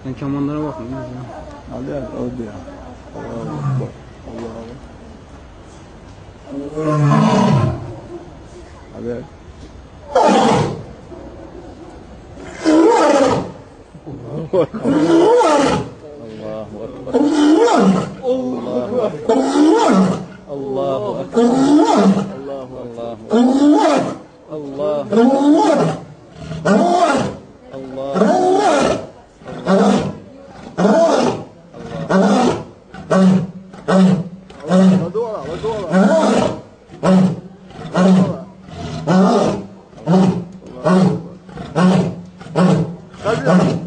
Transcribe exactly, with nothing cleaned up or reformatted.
Ben kamanlara bakın. Hadi, hadi ya. Allahu Ekber. Allahu Ekber. Hadi. Allahu Ekber. Allahu Ekber. Allahu Ekber. Allahu Ekber. Allahu Ekber. Allahu Ekber. Allahu Ekber.